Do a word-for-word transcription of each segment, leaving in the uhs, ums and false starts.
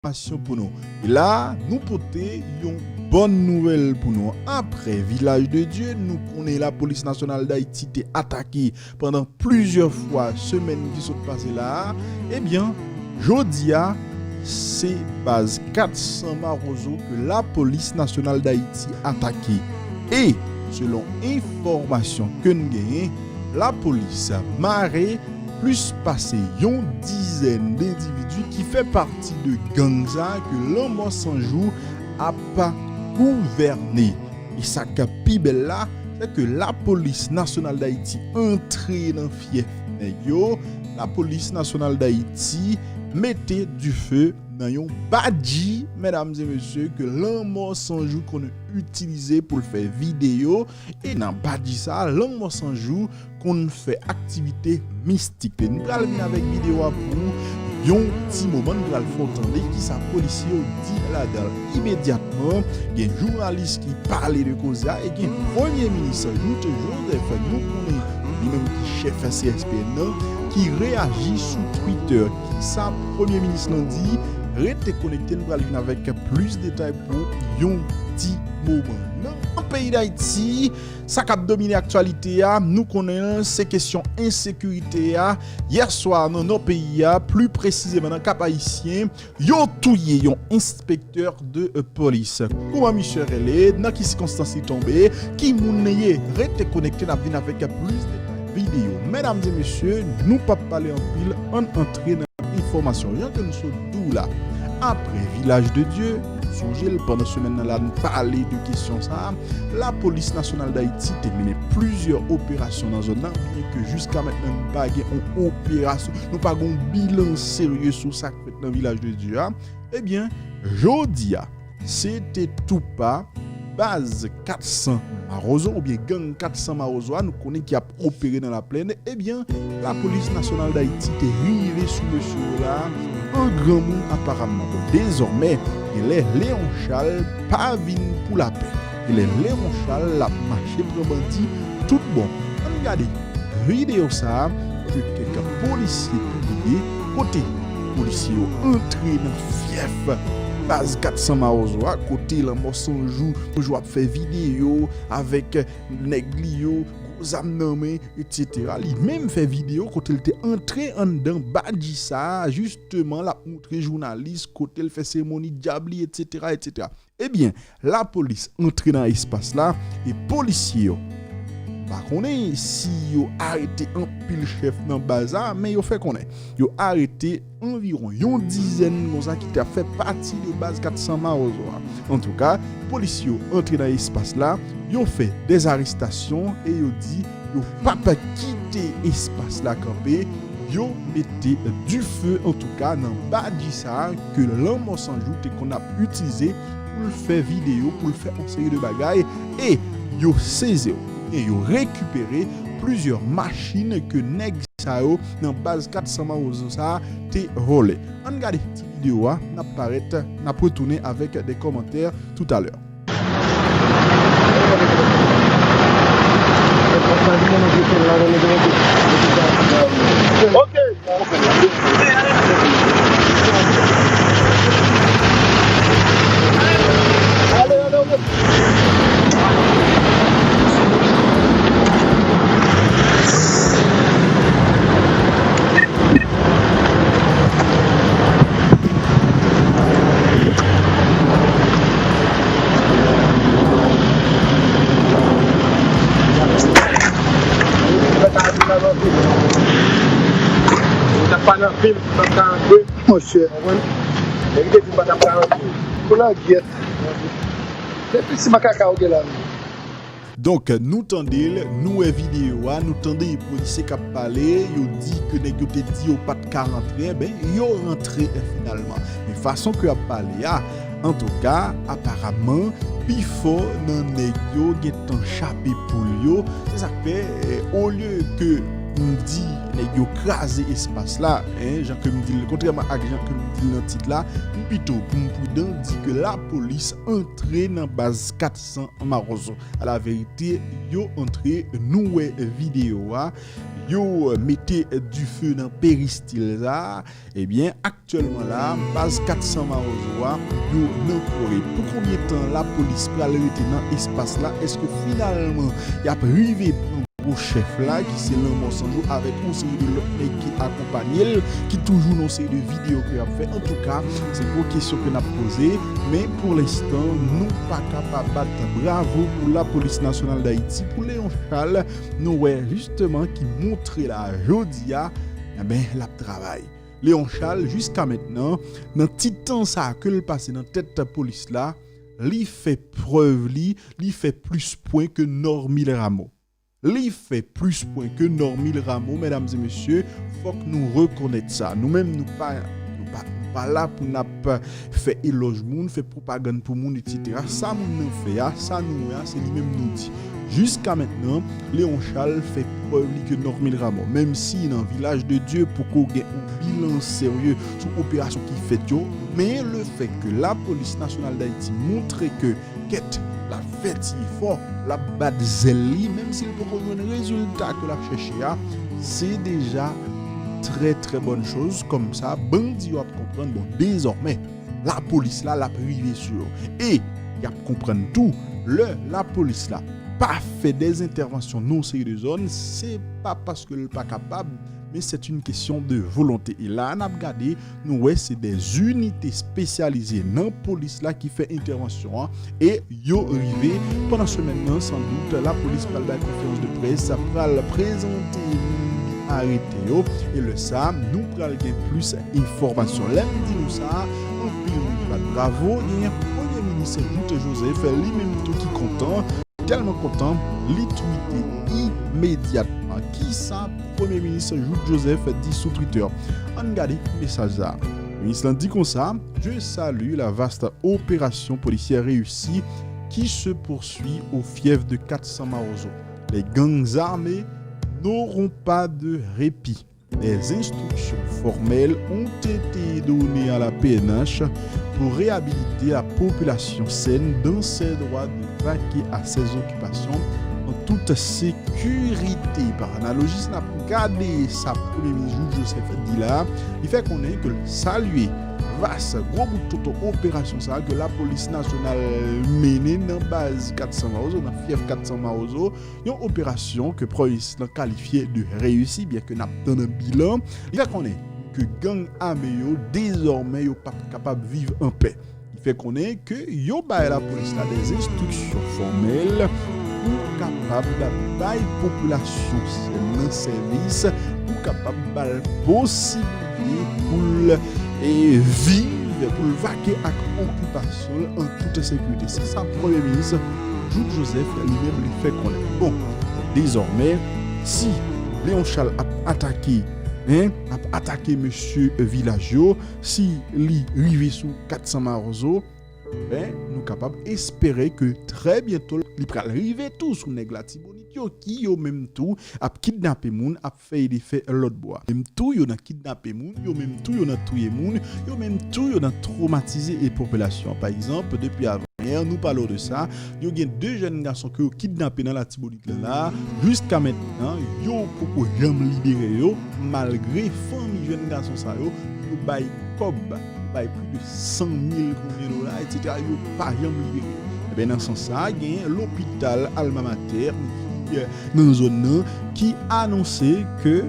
enfòmasyon pou nou. E la, nou pote yon bòn nouvèl pou nou. Apre Vilaj de Dye, nou konnen Lapolis Nasyonal Dayiti te atake pandan plizyè fwa semèn ki sot pase la a. Ebyen, jodi a, se baz kat san Mawozo ke Lapolis Nasyonal Dayiti atake. E, selon enfòmasyon ke n genyen, lapolis mare plis pase yon dizèn endividi ki fè pati de gang sa a ke Lanmò San Jou ap gouvène. E sa k pi bèl la, se ke Lapolis Nasyonal Dayiti antre nan fyèf nèg yo. Lapolis Nasyonal Dayiti mete dife nan yon badji, medam e mesye, ke Lanmò San Jou konn itilize pou l fè videyo. E nan badji sa a, Lanmò San Jou konn fè aktivite mistik li. Nou pral vin avèk videyo a pou yon ti moman, nou pral fè w tande kisa polisye yo di ladan l. Imedyatman, gen jounalis ki pale de koze a e gen Premye Minis Jouthe Joseph, nou konnen li menm ki chèf C S P N nan, ki reyaji sou Twitter. Kisa Premye Minis lan di? Rete konekte, nou pral vin avèk plis detay pou yon ti moman. Nan peyi Dayiti, sa k ap domine aktyalite a, nou konnen l, se kesyon ensekirite a. Yè swa, nan nò peyi a, pli presizeman nan Kap Ayisyen, yo touye yon enspektè de polis. Kouman misye rele? Nan ki sikonstans li tonbe? Ki moun li ye? Rete konekte, n ap vin avèk plis detay videyo. Medam e mesye, nou p ap pale anpil, ann antre nan enfòmasyon. Jan ke m sot di w la, apre Vilaj de Dye, nou sonje l pandan semèn nan la, n pale de kesyon sa a. Lapolis Nasyonal Dayiti te mennen plizyè operasyon nan zòn nan, byen ke jiska mentnan nou pa gen yon operasyon, nou pa gen yon bilan serye sou sa k fèt nan Vilaj de Dye a. Ebyen, jodi a, se te tou pa baz kat san Mawozo oubyen gang kat san Mawozo a, nou konnen ki ap opere nan Laplèn. Ebyen, Lapolis Nasyonal Dayiti te rive sou mesye yo la an granmoun aparamman. Bon, dezòmè, genlè Leon Charles pa vin pou lapè. Genlè Leon Charles l ap mache pran bandi tout bon. Ann gade videyo sa a ke kèk polisye pibliye, kote polisye yo antre nan fyèf baz kat san Mawozo a, kote Lanmò San Jou toujou ap fè videyo avèk nèg li yo, gwo zam nan men, etsetera. Li menm fè videyo kote l te antre anndan badji sa a, jisteman, l ap moutre jounalis kote l fè seremoni dyab li, etsetera, etsetera. Ebyen, lapolis antre nan espas la e polisye yo, m pa konnen si yo arete anpil chèf nan baz la, men yo fè konnen yo arete anviwon yon dizèn konsa ki t ap fè pati de baz kat san Mawozo a. Antouka, polisye yo antre nan espas la, yo fè dèzarestasyon e yo di yo p ap kite espas la kanpe. Yo mete dife, antouka, nan badji sa a ke Lanmò San Jou te konn ap itilize pou l fè videyo, pou l fè yon seri de bagay, e yo sezi yo, e yo rekipere plizyè machin ke nèg sa yo nan baz kat san Mawozo sa a te vòlè. Ann gade ti videyo a, n ap parèt, n ap retounen avèk de kòmantè toutalè. Ok. Monchè. Pou la gyèt. Depi si makaka ou gen la. Donk, nou tande l, nou wè videyo a, nou tande polisye k ap pale, yo di ke nèg yo te di yo pa t ka rantre, ben, yo rantre, eh, finalman. Men fason ke y ap pale a, antouka, aparamman, pifò nan nèg yo gentan chape poul yo. Se sa k fè, eh, olye ke m di nèg yo kraze espas la, en, jan ke m di l, kontrèman ak jan ke m di l nan tit la, m pito pou m pridan di ke lapolis antre nan baz kat san Mawozo. Alaverite, yo antre, nou wè videyo a. yo mete dife nan peristil sa, ebyen, aktyèlman la, baz kat san Mawozo a, yo nan kore. Pou konbyen tan lapolis pral rete nan espas la? Èske finalman y ap rive pran gwo chèf la, ki se Lanmò Sanjou, avèk yon seri de lòt nèg ki akonpanye l, ki toujou nan yon seri de videyo ke y ap fè? Antouka, se gwo kesyon ke n ap poze, men pou lenstan, nou pa ka pa bat bravo pou Lapolis Nasyonal Dayiti, pou Léon Charles, nou wè jisteman ki montre la jodi a, enben, l ap travay. Léon Charles, jiska mentnan, nan ti tan sa a ke l pase nan tèt polis la, li fè prèv li, li fè plis pwen ke Normil Rameau. Li fè plis pwen ke Normil Rameau, medam e mesye, fòk nou rekonèt sa. Nou menm, nou pa, nou pa, nou pa la pou n ap fè elòj moun, fè pwopagann pou moun, etsetera. Sa moun nan fè a, sa nou wè a, se li menm nou di. Jiska mentnan, Léon Charles fè prèv li ke Normil Rameau. Menm si nan Vilaj de Dye poko gen yon bilan serye sou operasyon ki fèt yo, men lefètke Lapolis Nasyonal Dayiti montre ke kèt, l ap fè ti efò, l ap bat zèl li, menm si l poko jwenn rezilta ke l ap chèche a, se deja trè, trè bòn choz. Kòmsa, bandi yo ap konprann, bon, dezòmè, lapolis la, l ap rive sou yo. E y ap konprann tou, lè lapolis la pa fè dèzentèvansyon nan yon seri de zòn, se pa paske l pa kapab, men c'est une question de volonté. E la a n ap gade, nou wè se dè zinite espesyalize nan polis la ki fè entèvansyon an, e yo rive. Pandan semèn nan, san dout, lapolis pral bay konferans de près, pral prezante moun li arete yo, e lè sa a, nou pral gen plis enfòmasyon. Lè m di nou sa, anpil moun bat bravo, genyen Premye Minis Jouthe Joseph, li menm tou ki kontan, tèlman kontan, li twite imedyatman. Kisa Premye Minis Jouthe Joseph di sou Twitter? Ann gade mesaj sa. Minis lan di konsa: Je salue la vaste opération policière réussie qui se poursuit au fief de quatre cents Mawozo. Les gangs armés n'auront pas de répit. Des instructions formelles ont été données à la P N H pour réhabiliter la population saine dans ses droits de vaquer à ses occupations en toute sécurité. Par analoji, si n ap gade sa Premye Minis Jouthe Joseph di la, li fè konnen ke l salye vas gwo bout tonton operasyon sa a ke Lapolis Nasyonal mennen nan baz kat san Mawozo, nan fief kat san Mawozo, yon operasyon ke Premye Minis lan kalifye de reyisi, byen ke n ap tann bilan. Li fè konnen ke gang ame yo, dezòmè, yo p ap kapab viv an pè. Li fè konnen ke yo bay lapolis la dè enstriksyon fòmèl pou kapab bay popilasyon nan sèvis, pou kapab ba l posiblite pou l, e, viv, pou l vake ak okipasyon l an tout sekirite. Se sa Premye Minis Jouthe Joseph li menm li fè konnen. Bon, dezòmè, si Léon Charles ap atake, en, ap atake mesye vilaj yo, si li rive sou kat san Mawozo, ben, nou kapab espere ke trè byento li pral rive tou sou nèg Latibonit yo, ki yo menm tou ap kidnape moun, ap fè e defè lòt bò a. Menm tou yo nan kidnape moun, yo menm tou yo nan touye moun, yo menm tou yo nan twomatize e popilasyon an. Pa egzanp, depi avanyè, nou pale w de sa, yo gen de jèn gason ke yo kidnape nan Latibonit la, jiska mentnan, yo poko janm libere yo, malgre fanmi jèn gason sa yo, yo bay kòb, yo bay plis de san mil konbyen dola, etsetera, yo pa janm libere yo. Eben, nan sans sa, gen lopital Alma Mater ki, eh, nan zòn nan, ki anonse ke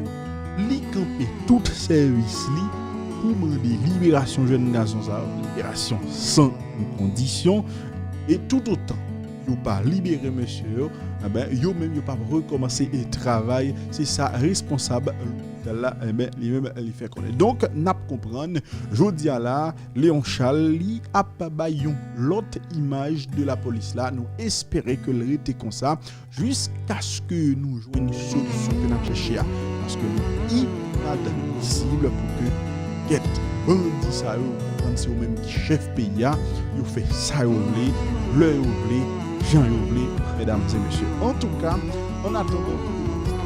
li kanpe tout sèvis li pou mande liberasyon jèn gason sa yo, liberasyon san kondisyon, e toutotan yo pa libere mesye yo, eben, yo menm yo p ap rekòmanse e travay. Se sa responsab lopital la, eben, li menm li fè konnen. Donk, n ap konprann, jodi a la, Léon Charles, li ap bay yon lòt imaj de lapolis la. Nou espere ke l rete konsa jiskaske nou jwenn solisyon ke n ap chèche a. Paske li inadmisib pou ke kèt bandi sa yo, konprann se yo menm ki chèf peyi a, yo fè sa yo vle, lè yo vle, jan yo vle, medam e mesye. Antouka, an atandan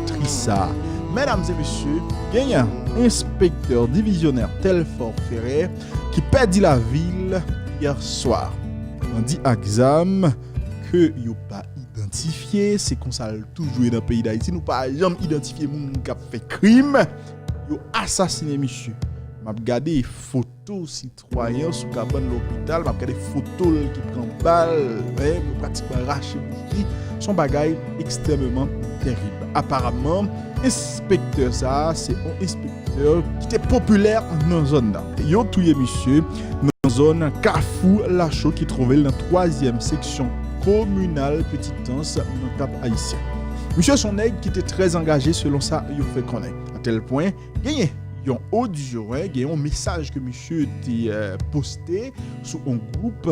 tris sa a, medam e mesye, genyen enspektè divizyonè Telfort Ferrer ki pèdi lavi l yè swa. Bandi ak zam ke yo pa idantifye idantifye, se konsa l toujou ye nan peyi Dayiti. Nou pa janm idantifye moun k ap fè krim. Yo asasinen misye. M ap gade foto sitwayen sou kabann lopital, m ap gade foto l ki pran bal, wi, yo pratikman rache bouch li. Se yon bagay ekstrèmeman terib. Aparamman, enspektè sa a, se yon enspektè ki te popilè nan zòn nan. Yo touye misye nan zòn Kafou Lacho ki twouve l nan twazyèm seksyon kominal Petitans nan Kap Ayisyen. Misye se yon nèg ki te trè angaje selon sa yo fè konnen. A tèl pwen, genyen yon odyo, wi, genyen yon mesaj ke misye te, eh, poste sou yon gwoup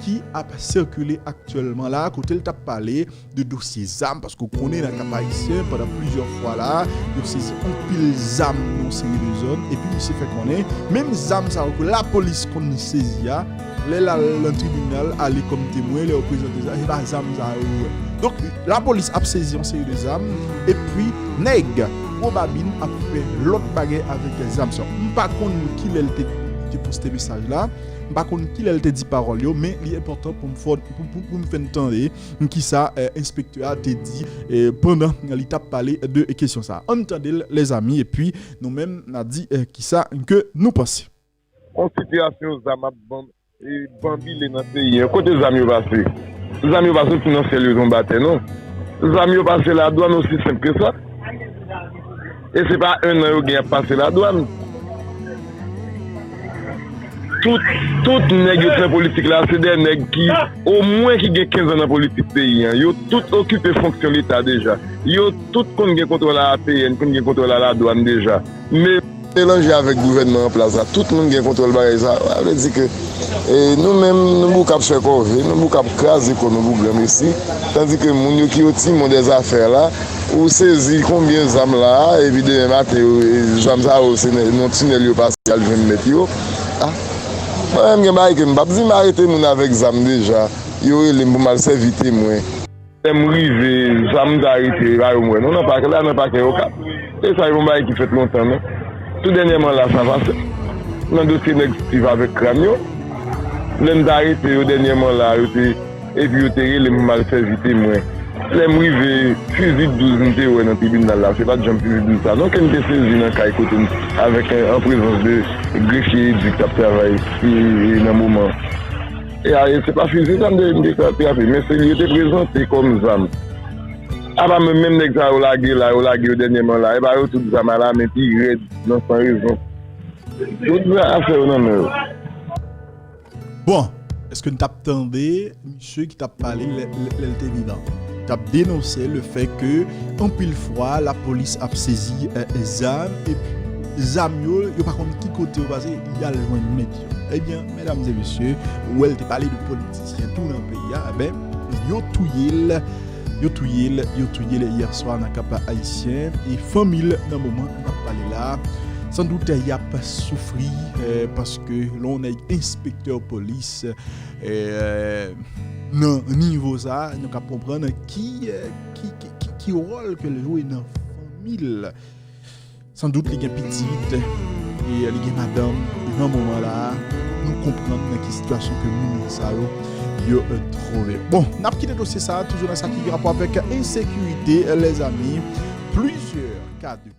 ki ap sikile aktyèlman la, kote l t ap pale de dosye zam, paske w konnen nan Kap Ayisyen, pandan plizyè fwa la, yo sezi anpil zam nan yon seri de zòn, epi misye fè konnen, menm zam sa yo ke lapolis konn sezi a, lè l al nan tribinal, ale kòm temwen, lè yo prezante zam, se pa zam sa yo wè. Donk, lapolis ap sezi yon seri de zam, epi nèg gwo babin ap fè lòt bagay avèk zam sa yo. M pa konn kilè l te, te poste mesaj la, m pa konn kilè l te di pawòl yo, men li enpòtan pou m fè, pou, pou, pou m fè n tande kisa, eh, enspektè a te di, eh, pandan li t ap pale de kesyon sa a. Ann tande l, lèzami, epi nou menm, n a di, eh, kisa ke nou panse. Yon sitiyasyon zam ap ban-, e, banbile nan peyi an. Kote zam yo pase? Zam yo pa soti nan syèl, yo tonbe atè, non. Zam yo pase ladwàn, osi senp ke sa. E se pa en an yo gen ap pase ladwàn. Tout, tout nèg yo ki nan politik la, se de nèg ki, omwen ki gen kenz an nan politik peyi an. Yo tout okipe fonksyon Leta deja. Yo tout konn gen kontwòl a A P N, konn gen kontwòl a ladwàn deja. Men, melanje avèk gouvènman an plas la, tout moun gen kontwòl bagay sa. Sa vle di ke, e, nou menm, nou bouk ap fè kòve, nou bouk ap kraze kò nou pou granmesi. Tandike moun yo ki o timon dè zafè la, ou sezi konbyen zam la, epi demen maten, yo, e, zam sa yo, se nan, nan tinèl yo pase al jwenn mèt yo. A, mwen menm gen bagay ke m p ap di, m arete moun avèk zam deja. Yo rele m pou m al sèvi temwen. Lè m rive, zam sa rete, e pa yo m wè non, nan pakè la, nan pakè Okap. E sa se yon bagay ki fèt lontan, non. Tou dènyèman la, sa pase. Nan dosye nèg Steve avèk kran yo, lè m t arete yo dènyèman la, yo te, epi yo te rele m pou m al sèvi temwen. Lè m rive, fizi douz m te wè nan tribinal la, se pa t janm fizi douz sa non, ke m te sezi nan kay kote m, avèk, an prezans de grefye Edric k ap travay, e, e, nan moman. E a, e se pa fizi sa m te, m te trape, men se li yo te prezante kòm zam. Apa menm, menm nèg sa yo lage la, yo lage yo dènyèman la, e pa yo tout zam alamen pi rèd nan san rezon. Yo gen afè yo nan men yo. Bon, èske n t ap tande misye ki t ap pale lè, lè, lè l te vivan? T ap denonse le fè ke anpil fwa lapolis ap sezi, eh, zam, epi zam yo, yo pa konn ki kote yo pase, y al jwenn mèt yo. Ebyen, medam e mesye, ou wè l te pale de politisyen tou nan peyi a, ben, yo touye l, yo touye l, yo touye l yè swa nan Kap Ayisyen, e fanmi l nan moman n ap pale la, sandout y ap soufri, eh, paske lè w nèg enspektè polis, eh, nan nivo sa, nou ka konprann ki, eh, ki, ki, ki, ki wòl ke l jwe nan fanmi l. Sandout li gen pitit, e li gen madanm, e nan moman la, nou konprann nan ki sitiyasyon ke moun sa yo, yo, eh, twouve. Bon, n ap kite dosye sa, toujou nan sa ki gen rapò avèk ensekirite, lèzami. Plizyè ka de